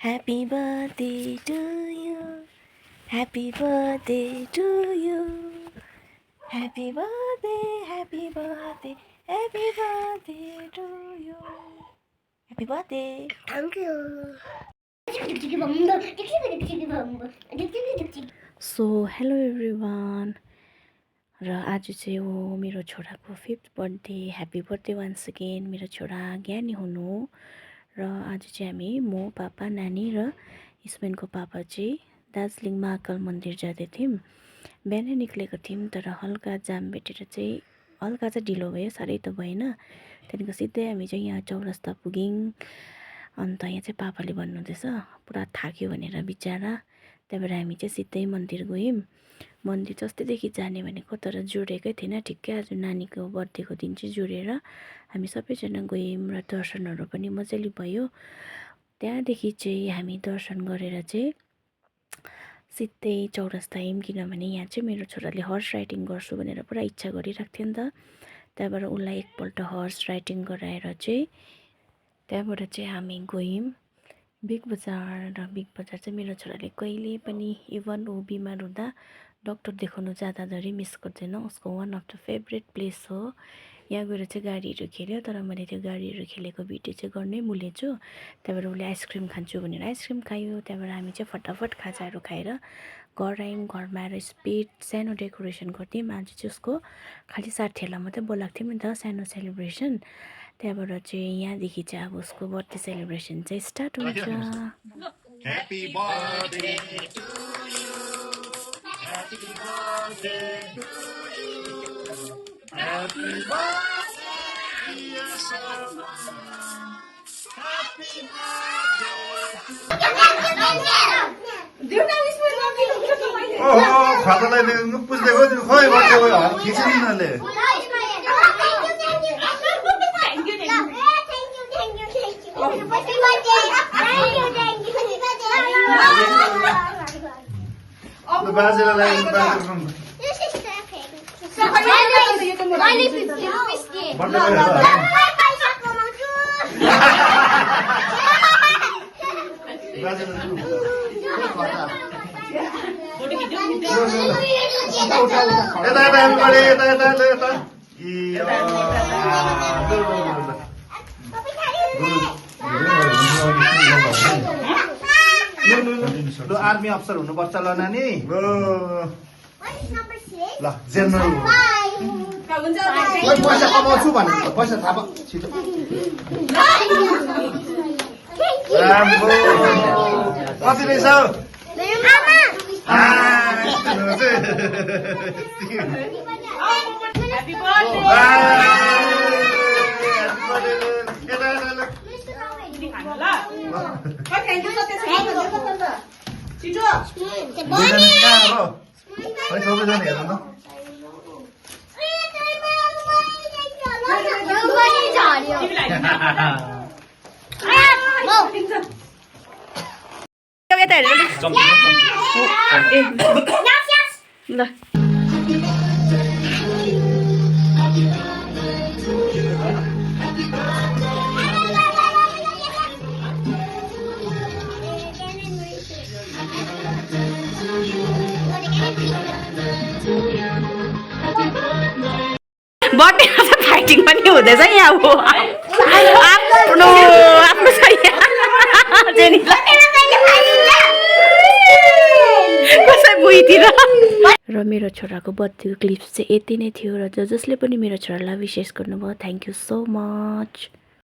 Happy birthday to you. Happy birthday to you. Happy birthday, happy birthday, happy birthday to you. Happy birthday. Thank you. So hello everyone. र आज चाहिँ हो मेरो छोराको 5th birthday. Happy birthday once again मेरो छोरा ज्ञानी हुनु हो. र आज चाहिँ हामी म पापा नानी र इस्मेनको पापा चाहिँ दार्जिलिङ महाकाल मन्दिर जाँदै थियौँ. बिहानै निक्लेको थियौँ तर हल्का जाम भेटेर चाहिँ हल्का चाहिँ ढिलो भयो, साह्रै त भएन. त्यहाँदेखि सिधै हामी चाहिँ यहाँ चौरस्ता पुग्यौँ. अन्त यहाँ चाहिँ पापाले भन्नुहुँदैछ पुरा थाक्यो भनेर बिचरा. त्यहाँबाट हामी चाहिँ सिधै मन्दिर गयौँ. मन्दिर जस्तैदेखि जाने भनेको तर जोडेकै थिएन. ठिक्कै आज नानीको बर्थडेको दिन चाहिँ जोडेर हामी सबैजना गयौँ र दर्शनहरू पनि मजाले भयो. त्यहाँदेखि चाहिँ हामी दर्शन गरेर चाहिँ सिधै चौरस्ता आयौँ. किनभने यहाँ चाहिँ मेरो छोराले हर्स राइडिङ गर्छु भनेर पुरा इच्छा गरिरहेको थियो नि त. त्यहाँबाट उसलाई एकपल्ट हर्स राइडिङ गराएर चाहिँ त्यहाँबाट चाहिँ हामी गयौँ बिग बजार. र बिग बजार चाहिँ मेरो छोराले कहिले पनि इभन ऊ बिमार हुँदा डक्टर देखाउनु जाँदाधरि मिस गर्दैन. उसको one of the favourite place हो. यहाँ गएर चाहिँ गाडीहरू खेल्यो तर मैले त्यो गाडीहरू खेलेको भिडियो चाहिँ गर्नै भुलेछु. त्यहाँबाट उसले आइसक्रिम खान्छु भनेर आइसक्रिम खायो. त्यहाँबाट हामी चाहिँ फटाफट खाजाहरू खाएर घर आयौँ. घरमा आएर स्पिड सानो डेकोरेसन गर्थ्यौँ. आज चाहिँ उसको खालि साथीहरूलाई मात्रै बोलाएको थियौँ नि त, सानो सेलिब्रेसन. त्यहाँबाट चाहिँ यहाँदेखि चाहिँ अब उसको बर्थडे सेलिब्रेसन चाहिँ स्टार्ट हुन्छ. Happy birthday to you. Happy birthday to you. Happy birthday, dear Salman. Happy birthday. Oh, खातालाई पुछ्दैको त्यो खोइ बर्थडे हो खिच्यो नि उनीहरूले. The basil line bathroom. ल आर्मी अफसर हुनुपर्छ ल नानी. ल जेनरल पैसा कमाउँछु भने पैसा थाहा भयो छिटो. कति रहेछ? ल बर्थडेमा चाहिँ फाइटिङ पनि हुँदैछ यहाँ. अब आफ्नो आफ्नो छ कसै बुइतिर. र मेरो छोराको बर्थडेको क्लिप्स चाहिँ यति नै थियो. र जसले पनि मेरो छोरालाई विशेष गर्नुभयो थ्याङ्क यू सो मच.